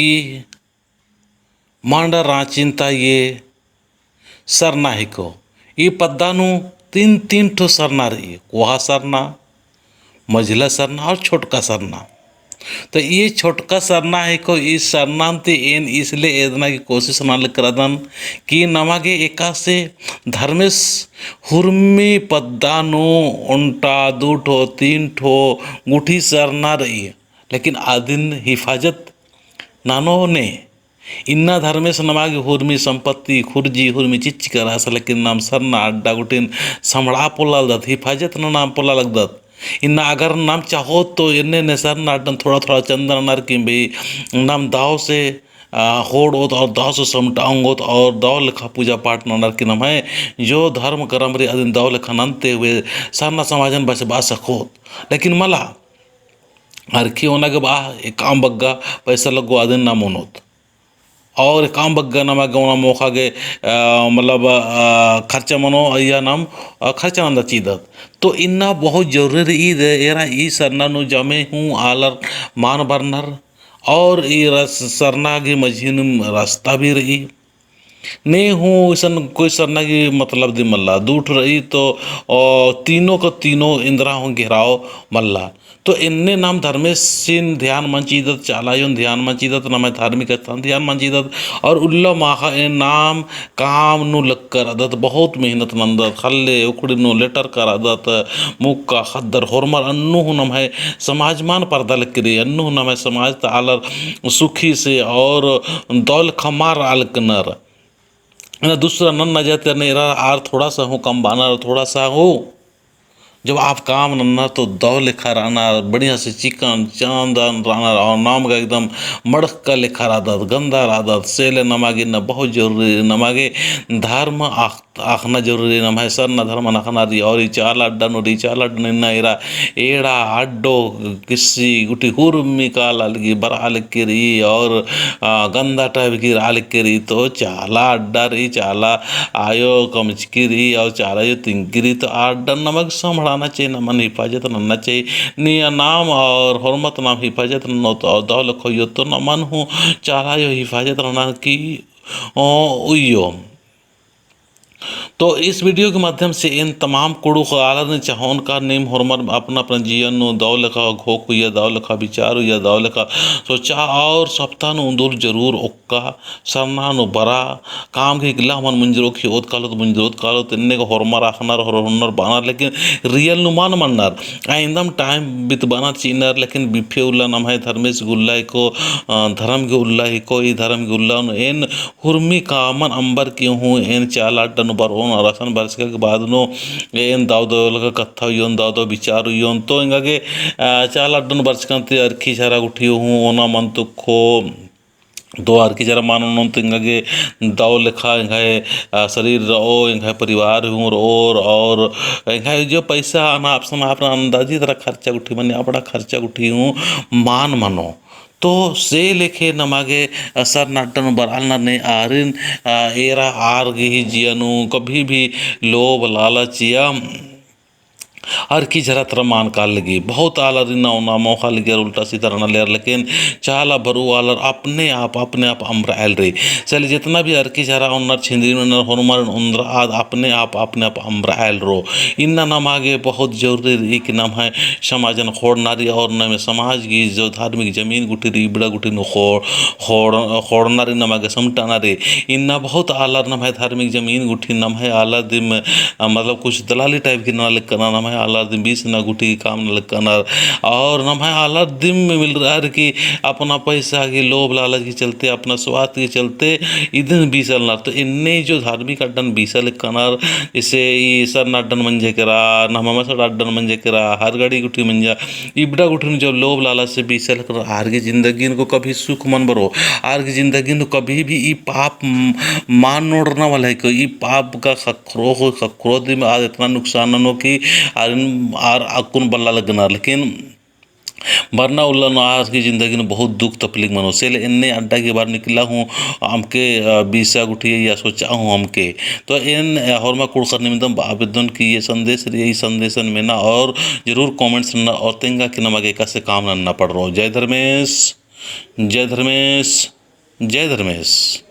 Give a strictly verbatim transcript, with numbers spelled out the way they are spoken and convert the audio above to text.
ई मांडा राँचिन ता ये सरना हिको। ई पद्दा नू तीन, तीन ठो सरना रई, कोहा सरना, मझला सरना और छोटका सरना। तो ई छोटका सरना हिको, ई सरना ती एन इसले एदना की कोशिश नना लगदन कि नमा गे एकासे धर्मेस हुरमी पद्दा नू ओन्टा दू ठो, तीन ठो गुट्ठी सरना रई, लेकिन अदिन हिफाजत ननो ने। इन्ना धर्मेस नमा गे हुरमी संपत्ति, खुर्जी, हुरमी चिच्चका रअस, लेकिन नाम सरना अड्डा गुट्ठिन सम्हड़ा पोल्ला लगदत, हिफाजत नना पोल्ला लगदत। इन्ना अगर नाम चाहोत तो एन्ने ने सरना अड्डन थोड़ा थोड़ा चंदा ननर की बई नाम दव से, आ, होड़ोत और दव से समटा ओंगोत और दव लेखा पूजा पाठ ननर की नम्है जो धर्म करम रई अदिन दव लेखा नन्ते हुए सरना समाजन बचबआ सकोत। लेकिन मला अरखी ओना गे बआ, एकअम बग्गे पैसा लग्गो अदिन नाम ओनोत। और एकअम बग्गे नमा गे ओना मोख़ा गे, अ, मतलब, अ, खर्चा मनो, अइय्या नाम, अ, खर्चा नंदा चिदत। तो इन्ना बहुत जरूरी रई, ईद एरा ई सरना नू जमे हूँ आलर मान बरनर। और ई रस-, सरना गे मझी नू रस्ता भी रई। ने हूँ इसन कोई सरना गे मतलब दिम मल्ला, दू ठो रई तो, अ, तीनों का तीनों एन्दरा हूँ घेराव मल्ला। तो एन्ने नाम धर्मेसिन ध्यान मल चिदत, चाला अयोन ध्यान मल चिदत, नम्है धार्मिक स्थान ध्यान मल चिदत, और उल्ला माख़ा एन नाम काम नू लग्गका रअदत, बहुत मेहनत नन्दत, ख़ल्ले उखड़ी नू लेटरका रअदत, मुक्का ख़द्दर होरमर अन्नु हूँ नम्है समाज मान परदा लग्गी रई, अन्नु हूँ नम्है समाज ता आलर सुखी से और दव लेखा मान रआ लगनर। ना दूसरा नन्ना जाति ने एरा आर थोड़ा सा हूँ कम बअनर, थोड़ा सा हूँ जब आप काम नन्ना तो दव लेखा रअनर, बढ़िया से चिकन चाँदन रअनर और नाम गा एकदम मड़क का लेखा रअदत, गंदा रअदत। से ले नमा गे इन्ना बहुत जरूरी, नमा गे धर्म अख-, अख़ना जरूरी, नम्है सरना धर्मन अख़ना रई। और ई चाला अड्डा नू रई, चाला अड्डा नू इन्ना एरा एड़ा अड्डो किस्सी गुट्ठी हुरमी काला लगी बरआ लगी रई और, आ, गंदा type की रआ लगी रई। तो चाला अड्डा रई, चाला आयो कमचकी रई और चाला आयो तिंगकी रई। तो आ अड्डा नमा गे सम्हड़ाना चाही, नमन हिफाजत नन्ना चाही। निया नाम और होरमत नाम हिफाजत नन्नोत और दव लेखा उइयोत तो नमन हूँ चाला आयो हिफाजत नना की, ओ, उइयो। तो इस video के माध्यम से एन तमाम कुँड़ुख़ आलर ने चाहोन का नीम होरमर अपना अपना जियन नू दव लेखा घोख उइया, दव लेखा विचार उइया, दव लेखा सोचा और सप्ताह नू उन्दुर जरूर ओक्का, सरना नू बरा, काम गे इकला हूँ मल मुंजरो, खेओत कालोत मुंजरोत कालोत, एन्ने गा होरमर अख़नर, होरमर बअनर, लेकिन real नू मल मन्नर। आ एकदम time बितबअनर चिअनर, लेकिन बिफे उल्ला नम्है धर्मेस गे उल्ला हिको, अ, धर्म गे उल्ला हिको, ई धर्म गे उल्ला नू एन हुरमी कामन अम्बर की हूँ एन चाला अड्डा नू बरओन और असन बरचका के बाद नू एन दव दव लेखा कत्था उइयोन, दव दव विचार उइयोन। तो एंगा गे, आ, चाला अड्डा नू बरचकन ती अरखी झरा गुट्ठी हूँ ओना मल तुक्खो। तो अरखी झरा मल ओनोन तो एंगा गे दव लेखा एंग्है, आ, शरीर रओ, एंग्है परिवार हूँ रओ, और एंग्है जो पैसा अना आपसन आपना अंदाजी तरा खर्चा गुट्ठी मनी, अपना खर्चा गुट्ठी हूँ मल मनो। तो से लेखे नमा गे सरना अड्डा नू बरआलनर ने आरिन, आ, एरा आर गही जिया नू कभी भी लोभ लालच या अरखी झरा तरा मल काला लगी। बहुत आलर इन्ना ओना मोख़ा लगियर, उल्टा सीधा रअना लगियर, लेकिन चाला बरऊ आलर अपने आप, अपने आप अम्बरआयल रई। से ले जितना भी अरखी झरा ओनर, छिंदरी ननर, होरमर ओन्द्रआ, आद अपने आप, अपने आप अम्बरआयल रओ। इन्ना नमा गे बहुत जरूरी रई कि नम्है समाजन ख़ोंड़ना रई और नम्है समाज गही जो धार्मिक जमीन गुट्ठी रई, इबड़ा गुट्ठी नू ख़ो-, ख़ोंड़-, ख़ोंड़ना रई, नमा गे समटना रई। इन्ना बहुत आलर नम्है धार्मिक जमीन गुट्ठी नम्है आलर दिम, अ, मतलब कुछ दलाली type की नना लगनर, नम्है आलर दिम बीसना गुट्ठी काम नना लगनर। और नम्है आलर दिम मिलरअर की अपना पैसा की लोभ लालच के चलते, अपना स्वार्थ के चलते इदिन बीसलनर। तो एन्ने जो धार्मिक अड्डन बीसा लगनर, जैसे ई सरना अड्डन मंजा केरा, नम्है मसड़ा अड्डन मंजा केरा, हरगड़ी गुट्ठी मंजा, इबड़ा गुट्ठी नू जब लोभ लालच से बीसा लगनर, आर गही जिंदगी नू कभी सुख मल बरओ, आर गही जिंदगी नू कभी भी ई पाप म-, मल नोड़रना वाला हिको, ई पाप का ख़क्खरो हो, ख़क्खरो दिम आद इतना नुकसान ननो कि आर, आर अक्कुन बल्ला लगनर। लेकिन बरना उल्ला नू आर गही जिंदगी नू बहुत दुख तकलीफ मनो। से ले एन्ने अड्डा के बारे निकला हूँ अमके, अ, बीसा गुट्ठी या सोचा हूँ अमके। तो एन, अ, होरमा कुँड़ुख़र निमित्तम बआ बेद्दन कि ये संदेश रई, ई संदेशन मेना और जरूर comments नना और तेंगा कि नमा गे एकासे काम नन्ना पड़रओ। जय धर्मेस। जय धर्मेस, जय धर्मेस।